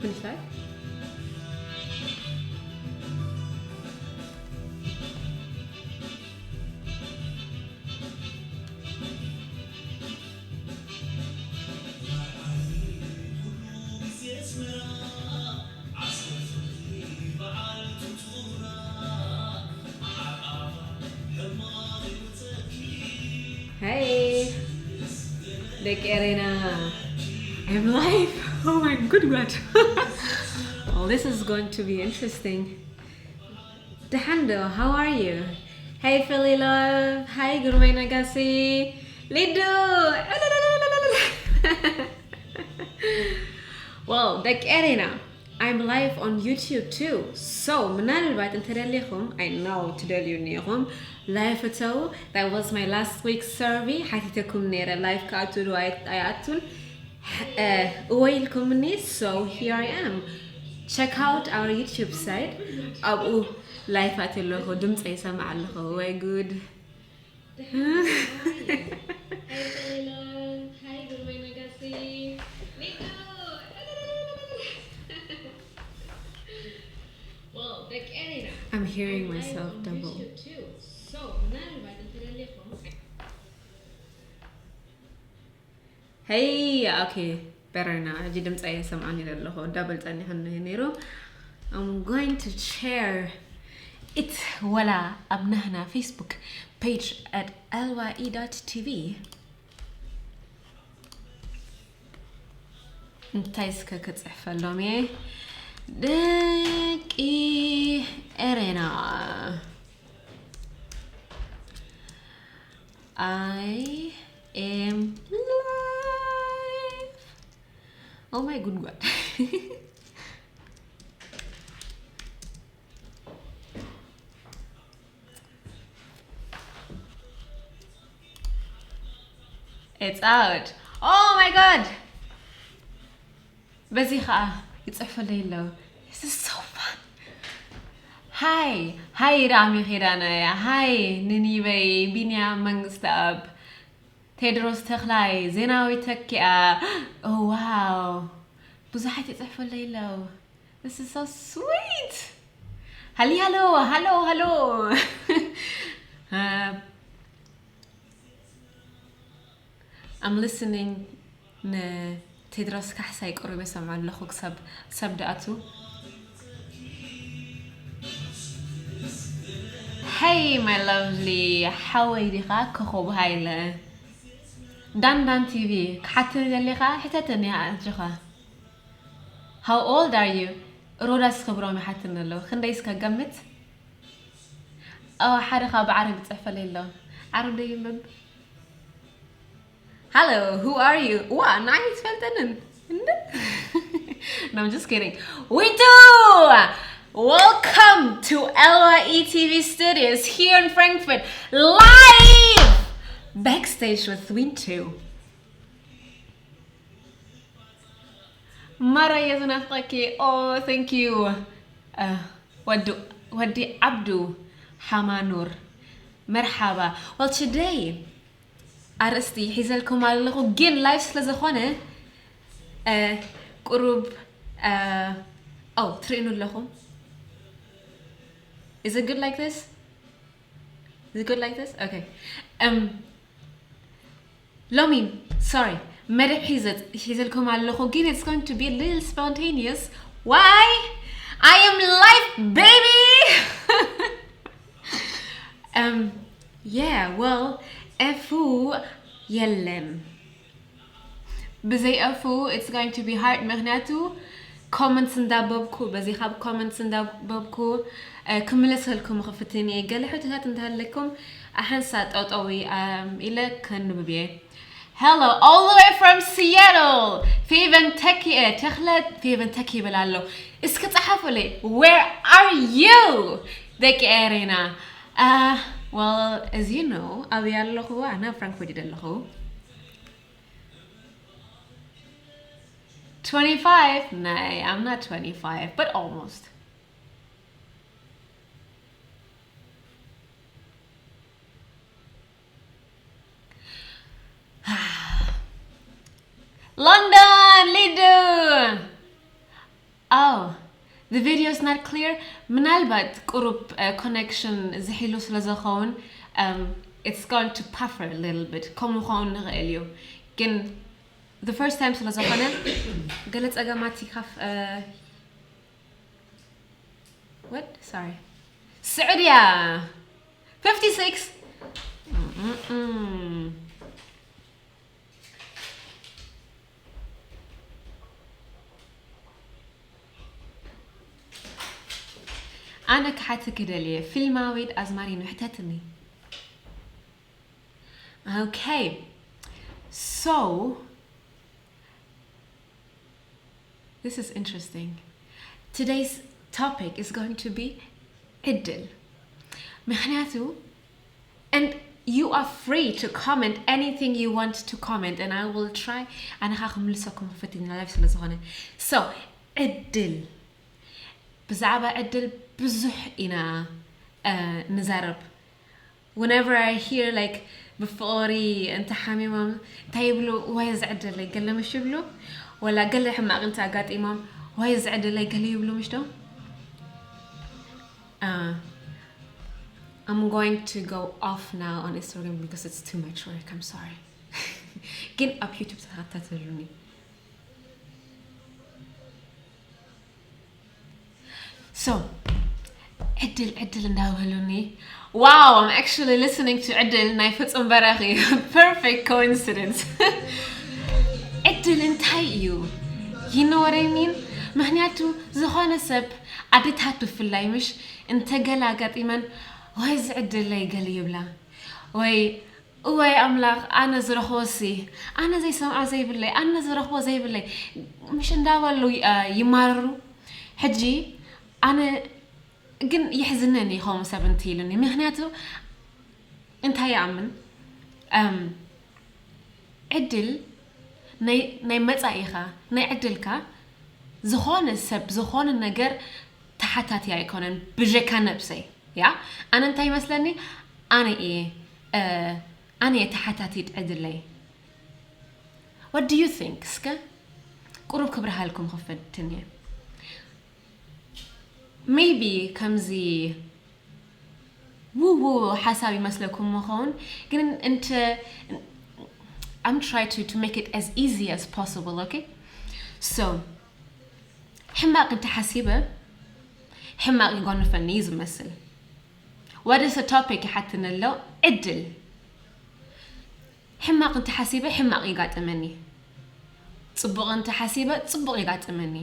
ምንታይ? Hey ደቂ ኤሬና፣ I'm live. Oh my good God. Well, this is going to be interesting. ደሓን ዶ? How are you? Hey Philly love. Hi ግርማይ ነጋሲ። ሊዱ። Well ደቂ ኤሬና፣ I'm live on YouTube too. So ምናልባት እንተደሊኹም፣ I know ትደልዩ እኒኹም፣ live እተው። That was my last week survey. ሓቲተኩም ነይረ፣ live ክኣቱ ዶ ኣይ-፣ ኣይኣቱን? እ፣ እወ ኢልኩምኒ። So here I am. Check out our YouTube site. ኣብኡ live ኣትየ ኣለኹ፣ ድምፀ ይሰማዕ ኣለኹ። ወይ ጉድ። I'm hearing myself double. Hey, okay, better now. ሕጂ ድምፀ የሰምዓኒ ዘለኹ፣ double ፀኒሑኒ ነይሩ። I'm going to share it ወላ ኣብ ናህና Facebook page at L Y E dot T V። እንታይ እስከ ክጽሕፈሎም እየ? ደቂ ኤሬና። I am live. Oh my ጉድጓድ። It's out. Oh my God. በዚ ኸዓ ይጽሕፈለይ ኣለዉ። This is so fun. Hi, hi ራሚ ኪዳነ፣ hi ንኒበይ፣ ቢንያም መንግስተኣብ፣ ቴድሮስ ተኽላይ፣ ዜናዊ ተኪኣ። Oh wow. ብዙሓት ይጽሕፈለይ ኣለዉ። This is so sweet. ሃሊ ሃሎ፣ ሃሎ፣ ሃሎ። Uh, I'm listening ንቴድሮስ ካሕሳይ ቁሩብ ይሰምዖ ኣለኹ ክሳብ፣ ክሳብ ድኣቱ። Hey my lovely፣ ሓወይ ዲኻ ኮኾብ ሃይለ? ዳንዳን ቲቪ ክሓተኒ ደሊኻ? ሕተተኒ ኣጆኻ። How old are you? ሮዳስ ክብሮም ይሓትኒ ኣለዉ። ክንደይ እስከ ገምት? ኦ፣ ሓደ ካብ ዓረብ ይጽሕፈለይ ኣሎ። ዓረብ ዶ ይንበብ? Hello, who are you? ዋ፣ ንዓይ ትፈልጠንን? እንደ? No, I'm just kidding. We do! Welcome to L Y E T V studios here in Frankfurt, live! Backstage with Wintu. ማራየ ዝናፍቀኪ። Oh, thank you. Uh, ወዲ፣ ወዲ ዓብዱ ሓማኑር። መርሓባ። Well, today ኣርእስቲ ሒዘልኩም ኣለኹ፣ ግን live ስለ ዝኾነ፣ uh፣ ቁሩብ፣ uh፣ oh፣ ትርእኑ ኣለኹም። Is it good like this? Is it good like this? Okay. Um, ሎሚ፣ sorry፣ መደብ ሒዘ-፣ ሒዘልኩም ኣለኹ፣ ግን it's going to be a little spontaneous. Why? I am live, baby! Um, yeah, well፣ ኤፉ የለን። ብዘይ ኤፉ it's going to be hard፣ ምኽንያቱ comments እንዳበብኩ፣ በዚ ካብ comments እንዳበብኩ፣ እ፣ ክምለሰልኩም ክፍትን እየ። ገለ ሕቶታት እንተሃለኩም፣ ኣሓንሳ ጠጠዊ፣ እም፣ ኢለ ከንብብ እየ። Hello, all the way from Seattle. ፌቨን ተኪኤ፣ ተኽለ፣ ፌቨን ተኪ ይብል ኣሎ። እስኪ ጸሓፉለይ። Where are you? ደቂ ኤሬና። Uh, well, as you know፣ ኣበይ ኣለኹ? ኣነ ኣብ ፍራንክፈርት እየ ዘለኹ። Twenty-five? Nay, I'm not twenty-five, but almost. London, ሊዱ! Oh, the video is not clear. ምናልባት ቁሩብ ኮኔክሽን ዝሒሉ ስለ ዝኸውን um, it's going to puffer a little bit ከምኡ ክኸውን ንኽእል እዩ። ግን the first time ስለ ዝኾነ ገለ ጸገማት ይካፍ uh, what? Sorry. ስዑድያ fifty-six. Mm-mm. ኣነ ክሓትኪ ደልየ ፊልማዊት ኣዝማሪኖ ሕተትኒ። Okay. So this is interesting. Today's topic is going to be ዕድል. ምኽንያቱ and you are free to comment anything you want to comment and I will try ኣነ ኸኣ ክምልሰኩም ክፈትን live ስለ ዝኾነ. So ዕድል፣ ብዛዕባ ዕድል ብዙሕ ኢና ንዛረብ። Whenever I hear like ብፍቕሪ እንተ ሓሚሞም እንታይ ይብሉ? ዋይ እዚ ዕድለይ ገለ ምሽ ይብሉ? ወላ ገለ ሕማቕ እንተ ኣጋጢሞም ዋይ እዚ ዕድለይ ገለ ይብሉ ምሽ ዶ? Uh, I'm going to go off now on Instagram because it's too much work. I'm sorry. ግን ኣብ YouTube ተኸታተሉኒ። So ዕድል ዕድል እንዳበሉኒ wow I'm actually listening to ዕድል ናይ ፍጹም በራኺ perfect coincidence ዕድል እንታይ እዩ? You know what I mean? ምኽንያቱ ዝኾነ ሰብ ኣዴታት ብፍላይ ምሽ እንተገላ ኣጋጢመን ወይ እዚ ዕድለይ ገለ ይብላ ወይ እወይ ኣምላኽ ኣነ ዝረኽቦሲ ኣነ ዘይሰምዖ ዘይብለይ ኣነ ዝረኽቦ ዘይብለይ ምሽ እንዳበሉ ይማረሩ። ሕጂ ኣነ ግን የሕዝነኒ ከምኡ ሰብ እንተ ኢሉኒ ምክንያቱ እንታይ ይኣምን ዕድል ናይ መጻኢኻ ናይ ዕድልካ ዝኾነ ሰብ ዝኾነ ነገር ተሓታቲ ኣይኮነን ብጀካ ነብሰይ ያ ኣነ እንታይ ይመስለኒ ኣነ እየ ኣነ እየ ተሓታቲት ዕድለይ What do you think እስከ ቁሩብ ክብርሃልኩም ክፈትን እየ maybe ከምዚ ውው ሓሳብ ይመስለኩም ምኸውን ግን እንተ I'm try to, to make it as easy as possible okay so ሕማቕ እንተሓሲበ ሕማቕ ይጎንፈኒ እዩ ዝመስል what is the topic ይሓትኒ ኣሎ ዕድል ሕማቕ እንተሓሲበ ሕማቕ ይጋጥመኒ ጽቡቕ እንተሓሲበ ጽቡቕ ይጋጥመኒ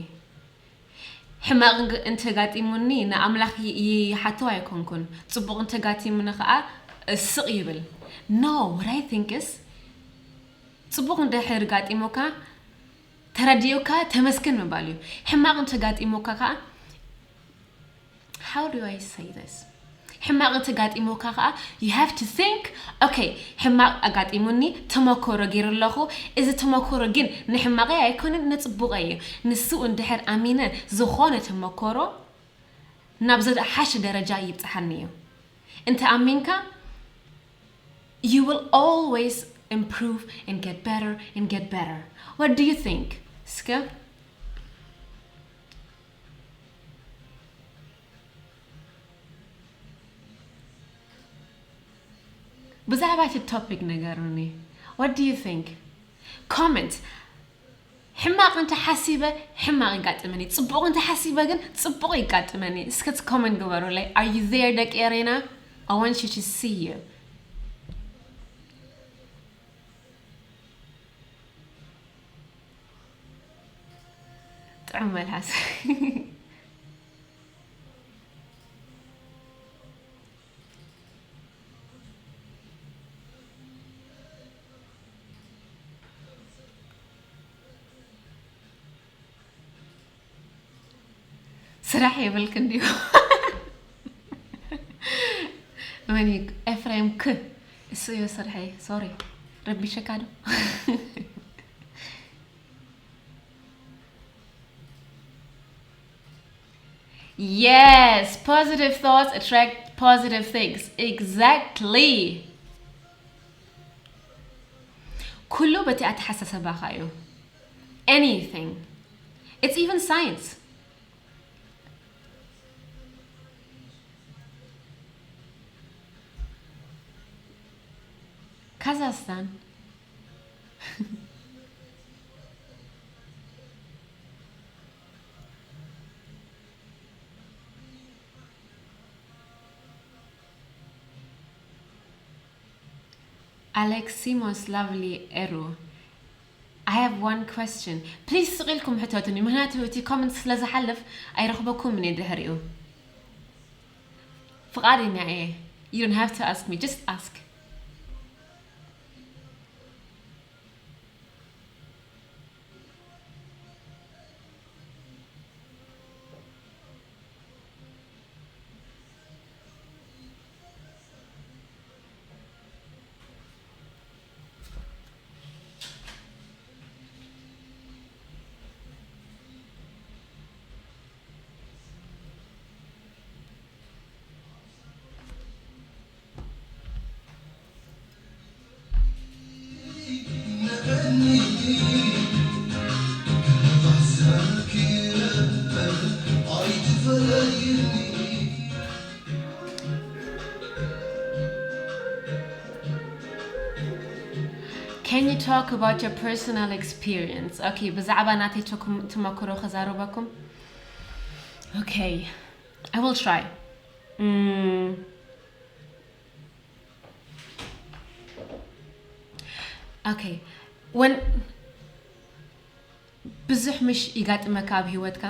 ሕማቕ እንተጋጢሙኒ ንኣምላኽ ይሓትዎ ኣይኮንኩን ጽቡቕ እንተጋጢሙኒ ኸዓ ስቕ ይብል no what I think is ጽቡቕ እንድሕር ጋጢሙካ ተረዲኡካ ተመስገን ምባል እዩ ሕማቕ እንተጋጢሙካ ከዓ how do I say this ሕማቕ እንተጋጢሙካ ከዓ you have to think okay ሕማቕ ኣጋጢሙኒ ተመኮሮ ገይሩ ኣለኹ እዚ ተመኮሮ ግን ንሕማቐይ ኣይኮነን ንፅቡቐይ እዩ ንስኡ እንድሕር ኣሚነ ዝኾነ ተመኮሮ ናብ ዝሓሸ ደረጃ ይብፅሓኒ እዩ እንተ ኣሚንካ you will always improve and get better and get better what do you think እስከ ብዛዕባ እቲ topic ንገሩኒ what do you think comment ሕማቕ እንተ ሓሲበ ሕማቕ ይጋጥመኒ ጽቡቕ እንተ ሓሲበ ግን ጽቡቕ ይጋጥመኒ እስከ comment ግበሩለይ are you there ደቂ ኤሬና I want you to see you ጥዑም መልሓስ ስራሕ የብልክን ድዩ መን እዩ ኤፍሬም ክ እሱ እዩ ስርሐይ sorry ረቢሸካ ዶ Yes, positive thoughts attract positive things. Exactly. ኩሉ በቲ ኣተሓሳሰባኻ እዩ anything it's even science Kazakhstan. Alex Simos, lovely Eru. I have one question. Please ስቕ ኢልኩም ሕተቱኒ፣ ምክንያቱ እቲ comment ስለ ዝሓልፍ ኣይረኽበኩምን እየ ድሕሪኡ። ፍቓደኛ እየ። You don't have to ask me, just ask. Can you talk about your personal experience? Okay, ብዛዕባ ናተይ ተኩም-፣ ተመክሮ ክዛረበኩም? Okay, I will try. Mm. Okay, when ብዙሕ ምሽ ይጋጥመካ ኣብ ህይወትካ?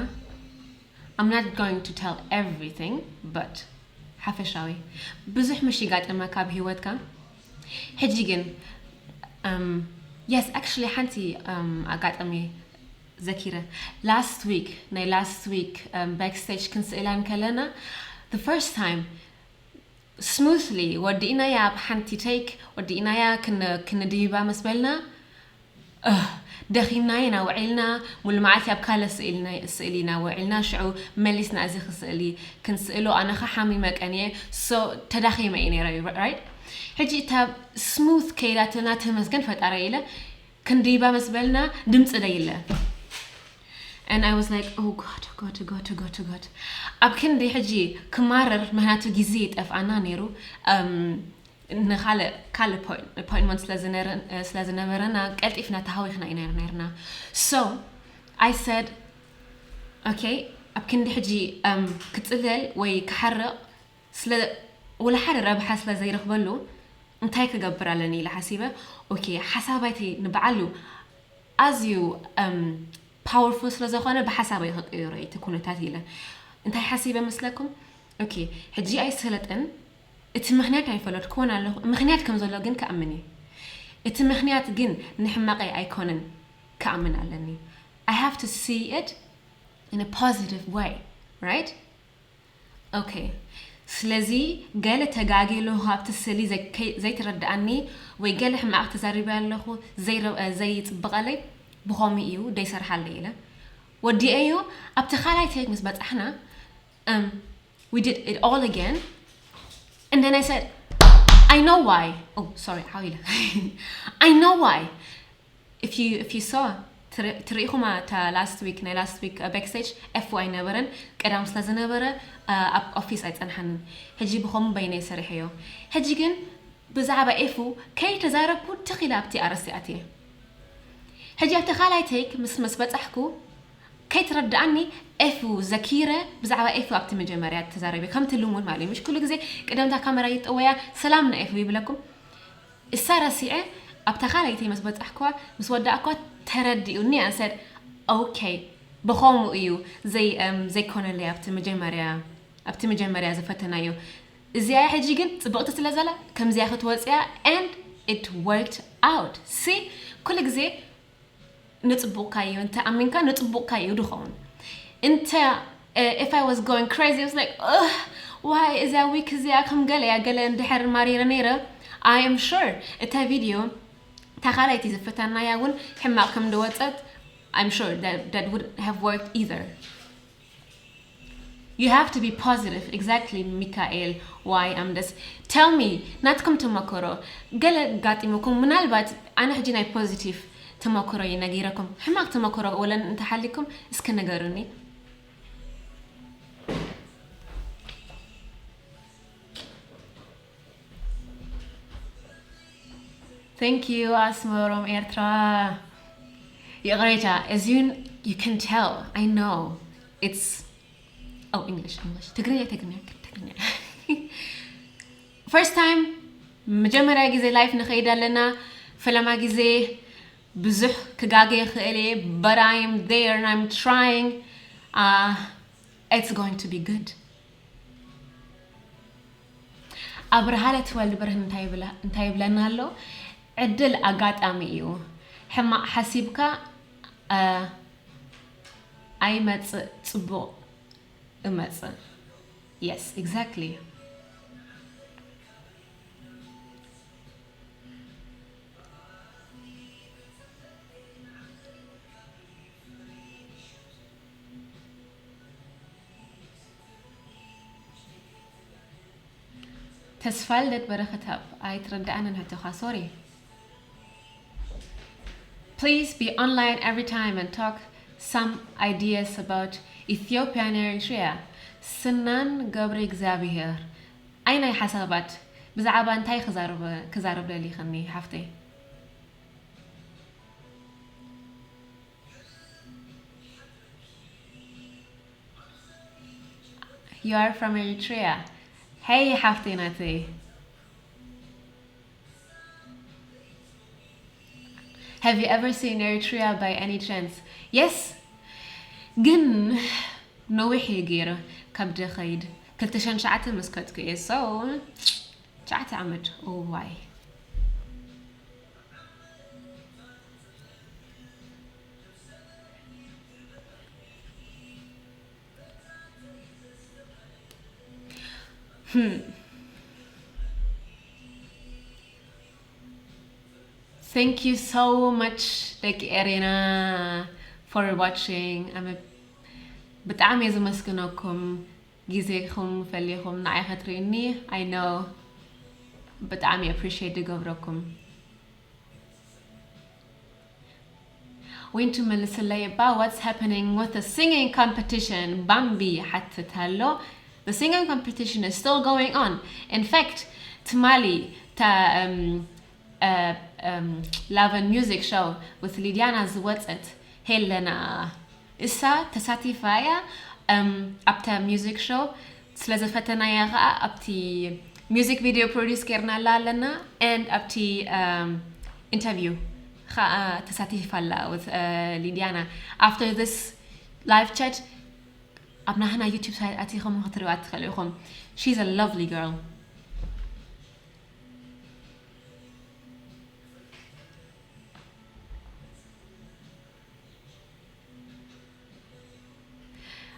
I'm not going to tell everything, but ሓፈሻዊ ብዙሕ ምሽ ይጋጥመካ ኣብ ህይወትካ? ሕጂ ግን፣ um, yes, actually ሓንቲ፣ um, ኣጋጣሚ ዘኪረ። Last week፣ ናይ last week፣ um, backstage ክንስእላ እንከለና፣ the first time smoothly ወዲእናያ፣ ኣብ ሓንቲ take ወዲእናያ፣ ክን-፣ ክንድይባ ምስ በልና፣ እህ፣ ደኺምና ኢና ውዒልና፣ ሙሉ መዓልቲ ኣብ ካልእ ስእሊ ናይ-፣ ስእሊ ኢና ውዒልና፣ ሽዑ መሊስና እዚ ክስእሊ ክንስእሎ፣ ኣነ ኸ ሓሚመ ቀንየ፣ so ተዳኺመ እየ ነይረ፣ right? ሕጂ እታ smooth ከይዳትና፣ ተመስገን ፈጣሪ ኢለ፣ ክንድይባ ምስ በልና ድምፂ ደይለ። And I was like, "Oh God, God, God, God, God." ኣብ ክንዲ ሕጂ ክማረር፣ ምክንያቱ ግዜ ይጠፍኣና ነይሩ። እም፣ ንኻልእ፣ ካልእ appointment ስለ ዝነረ-፣ ስለ ዝነበረና፣ ቀልጢፍና ተሃዊኽና ኢና ነርና። So, I said, "Okay፣ ኣብ ክንዲ ሕጂ፣ እም፣ ክጽለል ወይ ክሓርቕ፣ ስለ፣ ወላ ሓደ ረብሓ ስለ ዘይረኽበሉ፣ እንታይ ክገብር ኣለኒ?" ኢለ ሓሲበ። ኦኬ፣ ሓሳባተይ ንበዓሉ ኣዝዩ፣ እም፣ powerful ስለ ዝኾነ፣ ብሓሳበይ ክቅይሮ እቲ ኩነታት ኢለ። እንታይ ሓሲበ መስለኩም? ኦኬ፣ ሕጂ ኣይሰለጠን፣ እቲ ምኽንያት ኣይፈለጥኩዎን ኣለኹ። ምኽንያት ከም ዘሎ ግን ክኣምን እየ። እቲ ምኽንያት ግን ንሕማቐይ ኣይኮነን ክኣምን ኣለኒ። I have to see it in a positive way, right? ኦኬ፣ ስለዚ ገለ ተጋግየ ኣለኹ፣ ካብቲ ስእሊ ዘይ-፣ ከይ-፣ ዘይተረድኣኒ ወይ ገለ ሕማቕ ተዛሪበ ኣለኹ፣ ዘይረ-፣ እ፣ ዘይጽብቐለይ ብኸምኡ እዩ ደይሰርሓለይ ኢለ ወዲኤዮ። ኣብቲ ካልኣይ take ምስ በጻሕና፣ እም፣ we did it all again. And then I said, "I know why." Oh, sorry, ሓዊለ። I know why. If you, if you saw፣ ትሪ-፣ ትርኢኹማ እታ last week፣ ናይ last week፣ uh, backstage፣ ኤፉ ኣይነበረን፣ ቀዳም ስለ ዝነበረ፣ uh፣ ኣብ ኦፊስ ኣይጸንሓንን። ሕጂ ብኸምኡ በይነይ ሰሪሐዮ። ሕጂ ግን ብዛዕባ ኤፉ ከይተዛረብኩ ትኽ ኢለ ኣብቲ ኣርእስቲ ኣትየ። ሕጂ ኣብቲ ካልኣይ take ምስ፣ ምስ በጻሕኩ፣ ከይትረድኣኒ ኤፉ ዘኪረ፣ ብዛዕባ ኤፉ ኣብቲ መጀመርያ ተዛረበ። ከምቲ ልሙድ ማለት እዩ። ምሽ ኩሉ ግዜ ቅደምታ ካሜራ ይጠወያ፣ "ሰላም ንኤፉ" ይብለኩም። እሳ ረሲዐ፣ ኣብታ ካልኣይቲ ምስ በጻሕኩዋ፣ ምስ ወዳእኩዋ ተረዲኡኒ። I said, "Okay፣ ብኸምኡ እዩ ዘይ-፣ እም፣ ዘይኮነለይ ኣብቲ መጀመርያ፣ ኣብቲ መጀመርያ ዝፈተናዮ። እዚኣ ሕጂ ግን ጽብቕቲ ስለ ዘላ፣ ከምዚኣ ክትወጽያ፣ and it worked out." See፣ ኩሉ ግዜ ንጽቡቕካ እዩ፣ እንተ ኣሚንካ ንጽቡቕካ እዩ ድኸውን። እንተ፣ uh, if I was going crazy, I was like, "Ugh, why እዚኣ ዊክ እዚኣ ከም ገለ እያ፣ ገለ እንድሕር ማሪረ ነይረ?" I am sure እታ ቪድዮ፣ እታ ካልኣይቲ ዝፈተናያ እውን ሕማቕ ከም እንደወጸት፣ I'm sure that, that wouldn't have worked either. You have to be positive. Exactly, ሚካኤል። Why I'm this? Tell me፣ ናትኩም ተመክሮ ገለ ጋጢሙኩም? ምናልባት ኣነ ሕጂ ናይ ፖዚቲቭ ተመክሮ እዩ ነጊረኩም። ሕማቕ ተመክሮ ወለን እንተሓሊኩም እስከ ነገሩኒ። Thank you ኣስመሮም ኤርትራ። ይቕሬታ፣ as you you can tell, I know it's oh English English ትግርኛ ትግርኛ ትግርኛ። First time፣ መጀመርያ ግዜ live ንኸይድ ኣለና። ፈለማ ግዜ ብዙሕ ክጋገ ይኽእል እየ፣ but I am there and I'm trying. Uh, it's going to be good. ኣብርሃ ለትወልድ ብርህ እንታይ ይብለ-፣ እንታይ ይብለና ኣሎ? ዕድል ኣጋጣሚ እዩ። ሕማቕ ሓሲብካ፣ እ፣ ኣይመጽእ፣ ጽቡቕ እመጽእ። Yes, exactly. ተስፋልደት በረኸትኣብ፣ ኣይትረድኣንን ሕቶኻ፣ ሶሪ። Please be online every time and talk some ideas about Ethiopia and Eritrea. ስናን ገብረ እግዚኣብሔር፣ ኣይናይ ሓሳባት፣ ብዛዕባ እንታይ ክዛረብ፣ ክዛረብ ደሊኽኒ ሓፍተይ? You are from Eritrea. Hey ሓፍተይ ናተይ። Have you ever seen Eritrea by any chance? Yes. ግን ነዊሕ እየ ገይረ ካብ ደኸይድ። ክልተ ሽሕን ትሽዓተን ምስ ከድኩ እየ። So ትሽዓተ ዓመት። Oh why? Hmm. Thank you so much ደቂ ኤሬና for watching. I'm a- ብጣዕሚ እየ ዘመስግነኩም ግዜኹም ፈሊኹም ንዓይ ከትርእዩኒ። I know ብጣዕሚ appreciate ዝገብረኩም። ዊንቱ መልስለይ እባ፣ what's happening with the singing competition? ባምቢ ሓትት ኣሎ። The singing competition is still going on. In fact ትማሊ ታ እም፣ እ፣ እም፣ Love and Music Show with ሊድያና ዝወፀት ሄለና እሳ ተሳቲፋ እያ። እም፣ ኣብታ music show ስለ ዘፈተናያ ኸዓ ኣብቲ music video produce ጌርናላ ኣለና and ኣብቲ እም፣ interview ኸዓ ተሳቲፋ ኣላ with እ፣ ሊድያና። After this live chat ኣብ ናህና YouTube site ኣቲኹም ክትሪዋ ትኽእሉ ኢኹም። She's a lovely girl.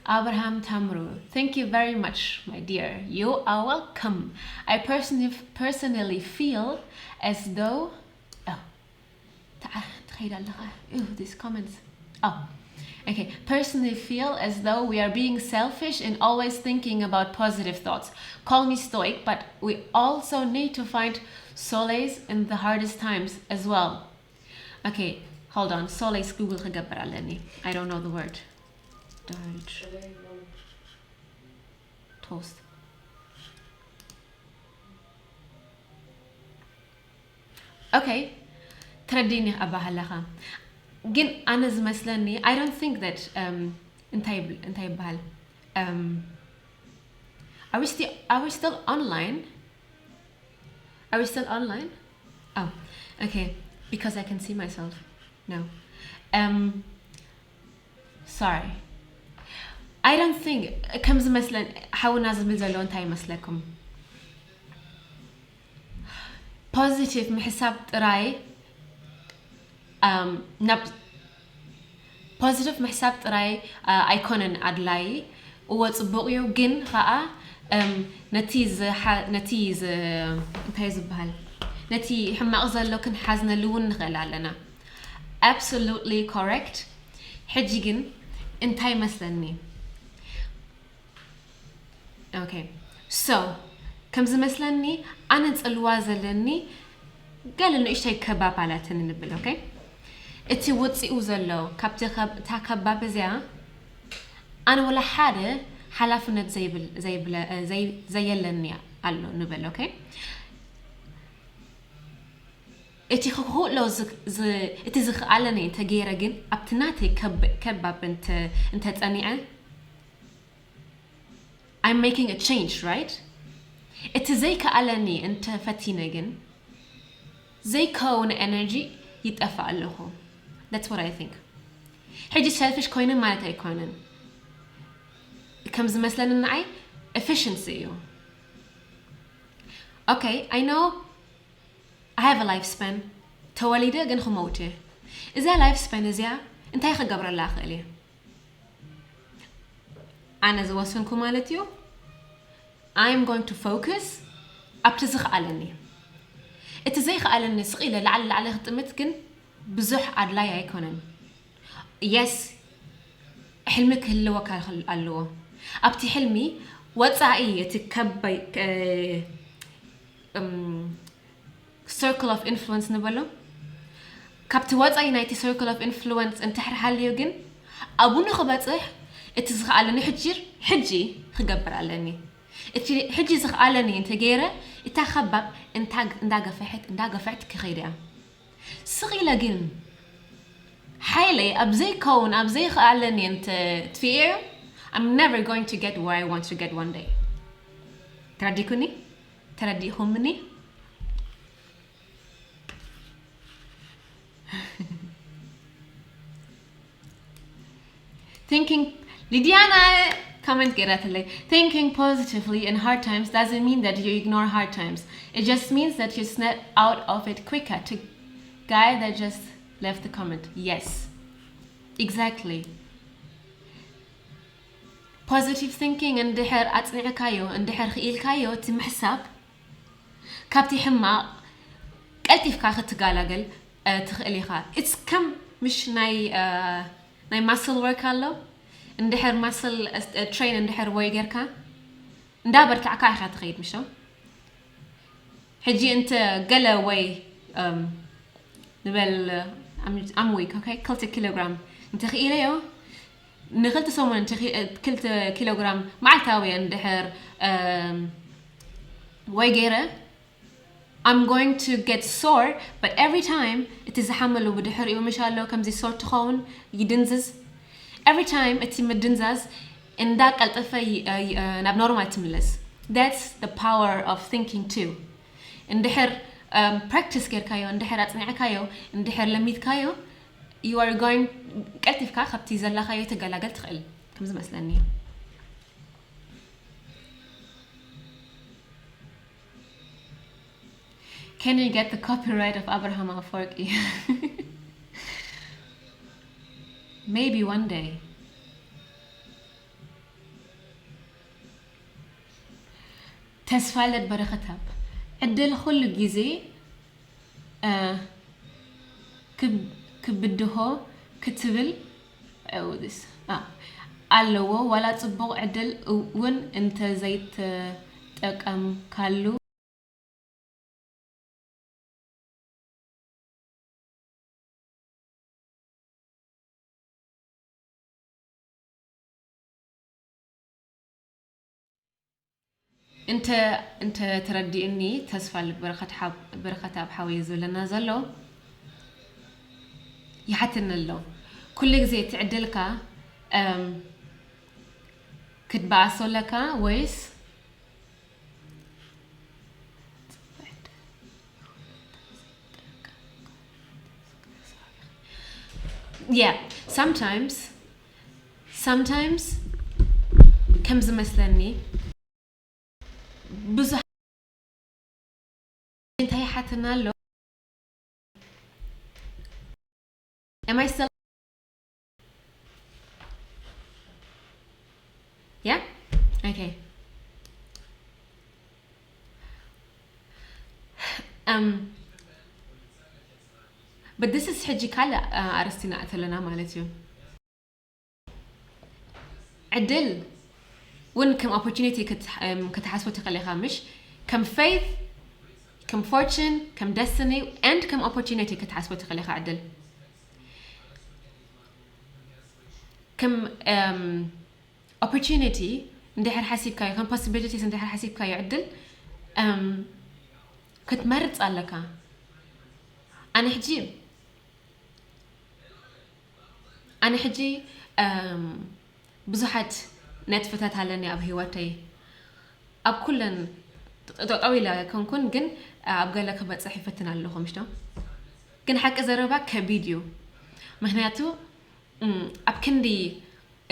Abraham Tamru, thank you very much, my dear. You are welcome. I personally, personally feel as though, oh, ትዓ-፣ ትኸይድ ኣለኻ። Ew, these comments. Oh. Okay. Personally feel as though we are being selfish and always thinking about positive thoughts. Call me stoic, but we also need to find solace in the hardest times as well. Okay, hold on. Solace Google ክገብር ኣለኒ. I don't know the word. Deutsch. Toast. Okay. ተረዲኒ ኣባህላኻ። ግን ኣነ ዝመስለኒ፣ I don't think that, um፣ እንታይ ይብል-፣ እንታይ ይበሃል? Um, are we still, are we still online? Are we still online? Oh, okay. Because I can see myself. No. Um, sorry. I don't think ከም ዝመስለን ሓውና ዝብል ዘሎ እንታይ ይመስለኩም? Positive ምሕሳብ ጥራይ፣ um፣ ናብ positive ምሕሳብ ጥራይ፣ uh፣ ኣይኮነን ኣድላይ። እወ ጽቡቕ እዩ፣ ግን ኸኣ፣ um፣ ነቲ ዝሓ-፣ ነቲ ዝ-፣ እንታይ ዝበሃል፣ ነቲ ሕማቕ ዘሎ ክንሓዝነሉ እውን ንኽእል ኣለና። Absolutely correct። ሕጂ ግን እንታይ መስለኒ? Okay. So ከም ዝመስለኒ ኣነ ጽልዋ ዘለኒ ገለ ንእሽተይ ከባብ ኣለትኒ ንብል። Okay። እቲ ውጽኡ ዘሎ ካብቲ ከብ-፣ እታ ከባብ እዚኣ ኣነ ወላ ሓደ ሓላፍነት ዘይብል-፣ ዘይብለ-፣ ዘይ-፣ ዘየለኒ ኣሎ ንብል። Okay። እቲ ክኽእሎ ዝ- ዝ- እቲ ዝኽኣለኒ እንተገይረ ግን ኣብቲ ናተይ ከብ- ከባብ እንተ- እንተጸኒዐ I'm making a change, right? እቲ ዘይከኣለኒ እንተፈቲነ ግን ዘይከውን energy ይጠፍእ ኣለኹ። That's what I think. ሕጂ selfish ኮይነ ማለት ኣይኮነን። ከም ዝመስለኒ ንዓይ efficiency እዩ። Okay, I know I have a lifespan. ተወሊደ ግን ክመውት እየ። እዛ lifespan እዚኣ እንታይ ክገብረላ እኽእል እየ? ኣነ ዝወሰንኩ ማለት እዩ። I'm going to focus ኣብቲ ዝኽኣለኒ። እቲ ዘይኽኣለኒ ስቕ ኢለ ላዕሊ ላዕሊ ክጥምት ግን ብዙሕ ኣድላይ ኣይኮነን። Yes፣ ሕልሚ ክህልወካ ይኽእል ኣለዎ። ኣብቲ ሕልሚ ወፃኢ እቲ ከበይ ከ- እም፣ circle of influence ንበሎ። ካብቲ ወፃኢ ናይቲ circle of influence እንድሕር ሃልዩ ግን ኣብኡ ንክበፅሕ እቲ ዝኽኣለኒ ሕጂ ሕጂ ክገብር ኣለኒ። እቲ ሕጂ ዝኽኣለኒ እንተገይረ እታ ከባብ እንታ- እንዳገፈሐት እንዳገፈሐት ክኸይድ እያ። ስቕ ኢለ ግን ሓይለይ ኣብ ዘይከውን ኣብ ዘይኽኣለኒ እንተ ትፍኤ I'm never going to get where I want to get one day. ተረዲኩኒ? ተረዲኹምኒ? Thinking Lidiana comment ገይራትለይ. Thinking positively in hard times doesn't mean that you ignore hard times. It just means that you snap out of it quicker. To guy that just left the comment. Yes. Exactly. Positive thinking እንድሕር ኣጽኒዕካዮ እንድሕር ክኢልካዮ እቲ ምሕሳብ ካብቲ ሕማቕ ቀልጢፍካ ክትገላገል ትኽእል ኢኻ። It's ከም ምሽ ናይ ናይ muscle work ኣሎ እንድሕር muscle train እንድሕር ወይ ጌርካ እንዳበርታዕካ ኢኻ ትኸይድ ምሽ ሕጂ እንተ ገለ ወይ ንበል I'm weak okay ክልተ ኪሎግራም እንተ ክኢለዮ ንክልተ ሰሙን ክልተ ኪሎግራም መዓልታዊ እንድሕር ወይ ገይረ I'm going to get sore but every time እቲ ዝሓመሉ ብድሕሪኡ ምሽ ኣሎ ከምዚ sore ትኸውን ይድንዝዝ every time እቲ ምድንዛዝ እንዳቀልጠፈ ናብ ኖርማል ትምለስ that's the power of thinking too እንድሕር practice ጌርካዮ እንድሕር ኣጽኒዕካዮ እንድሕር ለሚድካዮ you are going ቀልጢፍካ ካብቲ ዘለኻዮ ትገላገል ትኽእል ከም ዝመስለኒ Can you get the copyright of Abraham Afwerki? Maybe one day. ተስፋለት በረኸታብ ዕድል ኩሉ ግዜ ክብድሆ ክትብል ኣለዎ ዋላ ፅቡቕ ዕድል እውን እንተዘይተጠቀምካሉ እንተ እንተ ተረዲእኒ ተስፋ በረኸት ሓው በረኸት ኣብ ሓወይ ዝብለና ዘሎ ይሓትኒ ኣሎ ኩሉ ግዜ እቲ ዕድልካ እም ክትበኣሶ ኣለካ ወይስ yeah sometimes sometimes ከም ዝመስለኒ ብዙሕ እንታይ ሓትና ኣሎ am I still yeah okay um but this is ሕጂ ካልእ ኣርስቲ ንኣተለና ማለት እዩ ዕድል እውን ከም opportunity ክትሓስቦ ትኽእል ኢኻ ምሽ ከም faith ከም fortune ከም destiny and ከም opportunity ክትሓስቦ ትኽእል ኢኻ ዕድል ከም opportunity እንድሕር ሓሲብካዮ ከም possibilities እንድሕር ሓሲብካዮ ዕድል ክትመርፅ ኣለካ ኣነ ሕጂ ኣነ ሕጂ እም፣ ብዙሓት ነጥብታት ኣለኒ ኣብ ህይወተይ። ኣብ ኩለን ጠጠው ኢለ ኣይኮንኩን፣ ግን ኣብ ገለ ክበፅሕ ይፈትን ኣለኹ፣ ምሽ ዶ? ግን ሓቂ ዘረባ ከቢድ እዩ። ምክንያቱ እም፣ ኣብ ክንዲ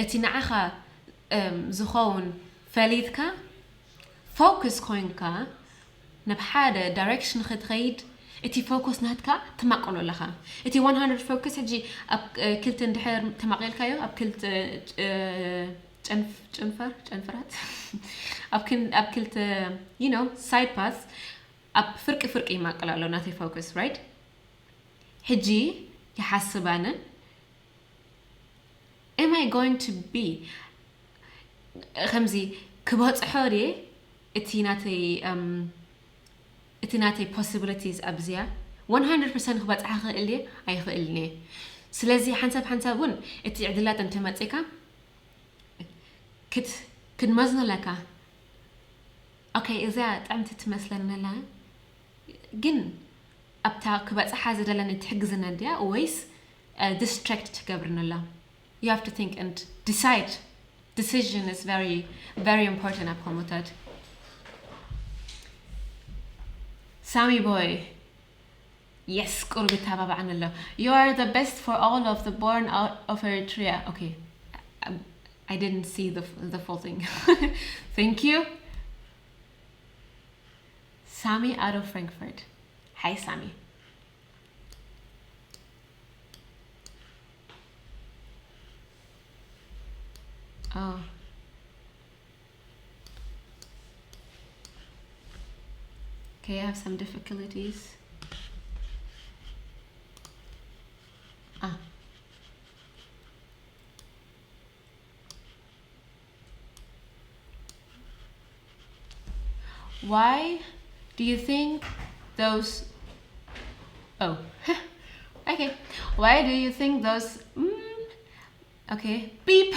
እቲ ንዓኻ እም፣ ዝኸውን ፈሊጥካ፣ ፎከስ ኮይንካ ናብ ሓደ ዳይሬክሽን ክትኸይድ፣ እቲ ፎከስ ናትካ ትማቀሎ ኣለኻ። እቲ one hundred ፎከስ ሕጂ ኣብ እ፣ ክልተ እንድሕር ተማቂልካዮ፣ ኣብ ክልተ እ፣ ጨንፍ- ጨንፈር ጨንፈራት ኣብ ክን- ኣብ ክልተ you know side path፣ ኣብ ፍርቂ ፍርቂ ይማቀል ኣሎ ናተይ ፎከስ፣ right? ሕጂ ይሓስብ ኣነ፣ am I going to be ከምዚ ክበፅሖ ድየ? እቲ ናተይ እም፣ እቲ ናተይ possibilities ኣብዚያ one hundred percent ክበፅሓ ክእል ድየ? ኣይኽእልን እየ። ስለዚ ሓንሳብ ሓንሳብ እውን እቲ ዕድላት እንተመፂካ ክት- ክትመዝኖ ኣለካ። ኦኬ፣ እዚኣ ጥዕምቲ ትመስለኒ ኣላ፣ ግን ኣብታ ክበፅሓ ዝደለኒ ትሕግዝና ድያ ወይስ ዲስትራክት ትገብርኒ ኣላ? You have to think and decide. Decision is very, very important ኣብ ከምኡታት። ሳሚ ቦይ፣ የስ፣ ቁሩብ ይተባባዓኒ ኣሎ። You are the best for all of the born out of Eritrea. Okay, I, I didn't see the, the full thing. Thank you. ሳሚ out of Frankfurt. Hi, ሳሚ. Oh. Okay, I have some difficulties. Ah. Why do you think those? Oh, okay. Why do you think those? Mm, okay, beep.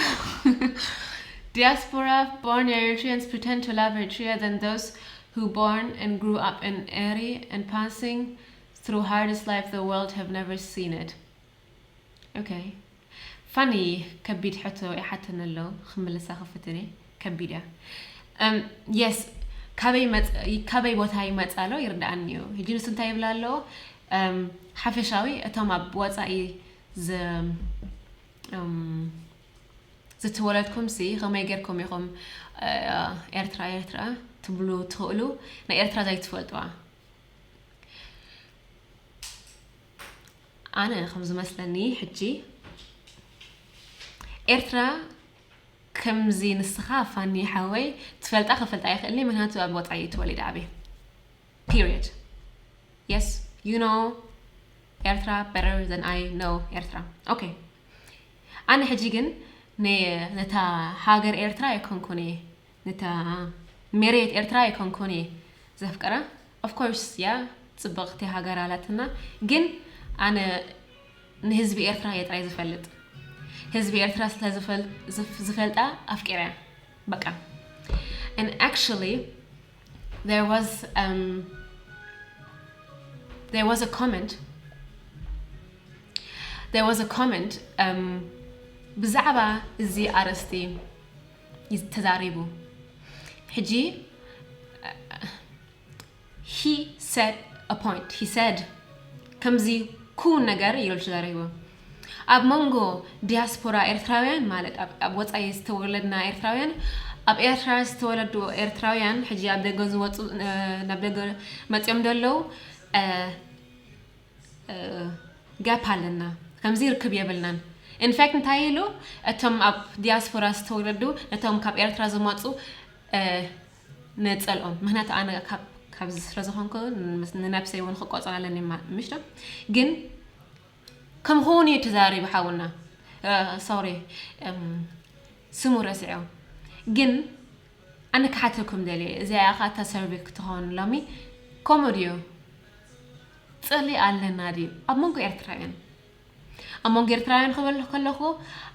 Diaspora born Eritreans pretend to love Eritrea than those who born and grew up in Eri and passing through hardest life the world have never seen it. Okay. ፋኒ ከቢድ ሕቶ ይሓተኒ ኣሎ፣ ክምልሳ ክፍትን እየ። ከቢድ እያ። እም፣ የስ፣ ካበይ መጽ- ካበይ ቦታ ይመጽእ ኣሎ ይርድኣኒ እዩ። ሕጂ ንሱ እንታይ ይብል ኣሎ? እም፣ ሓፈሻዊ እቶም ኣብ ወጻኢ ዝ- እም፣ ዝተወለድኩም ሲ ከመይ ጌርኩም ኢኹም እ፣ ኤርትራ ኤርትራ ትብሉ ትኽእሉ፣ ናይ ኤርትራ ዘይትፈልጥዋ? ኣነ ከም ዝመስለኒ ሕጂ ኤርትራ ከምዚ ንስኻ ፋኒ ሓወይ ትፈልጣ ክፈልጣ ይኽእልኒ፣ ምክንያቱ ኣብ ወጻኢ ተወሊደ ዓብየ። Period. Yes, you know ኤርትራ better than I know ኤርትራ። Okay, ኣነ ሕጂ ግን ነ- ነታ ሃገር ኤርትራ ኣይኮንኩን እየ፣ ነታ መሬት ኤርትራ ኣይኮንኩን እየ ዘፍቅራ። Of course, ያ ጽብቕቲ ሃገር ኣላትና፣ ግን ኣነ ንህዝቢ ኤርትራ እየ ጥራይ ዝፈልጥ። ህዝቢ ኤርትራ ስለ ዝፈል- ዝፍ- ዝፈልጣ ኣፍቂረያ በቃ። And actually there was um, there was a comment there was a comment um, ብዛዕባ እዚ ኣርእስቲ እዩ ተዛሪቡ። ሕጂ he said a point, he said ከምዚ ኩን ነገር እዩ ተዛሪቡ። ኣብ መንጎ ዲያስፖራ ኤርትራውያን ማለት ኣብ- ኣብ ወፃኢ ዝተወለድና ኤርትራውያን፣ ኣብ ኤርትራ ዝተወለዱ ኤርትራውያን፣ ሕጂ ኣብ ደገ ዝወፁ እ፣ ናብ ደገ መፂኦም ዘለዉ እ፣ እ፣ ጋፕ ኣለና። ከምዚ ርክብ የብልናን። ኢንፋክት እንታይ ኢሉ፣ እቶም ኣብ ዲያስፖራ ዝተወለዱ ነቶም ካብ ኤርትራ ዝመፁ እ፣ ንፀልኦም። ምክንያቱ ኣነ ካብ- ካብዚ ስለ ዝኾንኩ ንነብሰይ እውን ክቆፀር ኣለኒ ማ- ምሽ ዶ? ግን ከም ኸውን እዩ ተዛሪቡ ሓውና። ሶሪ፣ ስሙ ረስዐ። ግን ኣነ ክሓተኩም ደልየ፣ እዚኣ ኸዓ እታ ሰርቪ ክትኸውን ሎሚ። ከምኡ ድዩ? ፅሊ ኣለና ድዩ ኣብ መንጎ ኤርትራውያን? ኣብ መንጎ ኤርትራውያን ክበልኩ ከለኹ፣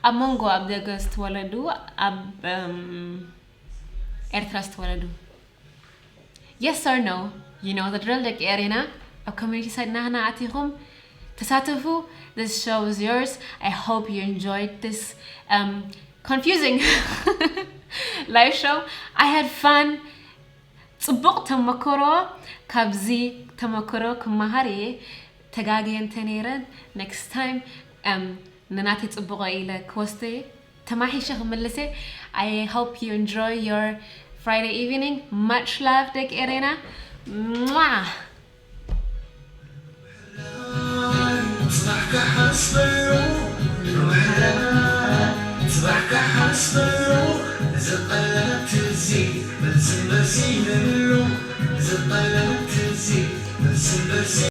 ኣብ መንጎ ኣብ ደገ ዝተወለዱ፣ ኣብ እም፣ ኤርትራ ዝተወለዱ? Yes or no? You know the drill፣ ደቂ ኤሬና። ኣብ ኮሚኒቲ ሳይት ናህና ኣቲኹም ተሳተፉ። This show is yours. I hope you enjoyed this um, confusing live show. I had fun. ጽቡቕ ተመክሮ። ካብዚ ተመክሮ ክመሃር እየ። ተጋግየ እንተ ነይረ፣ next time um, ንናተይ ጽቡቕ ኢለ ክወስዶ እየ። ተማሒሸ ክምልስ እየ። I hope you enjoy your Friday evening. Much love ደቂ ኤሬና. Mwah! ጽባሕ ክሓስበሉ ንውሕዳን ጽባሕ ክሓስበሉ እዚ ቀለብ ትዚ መልስን በሲንሉ እዚ ቀለብ ትዚ መልስን በሲ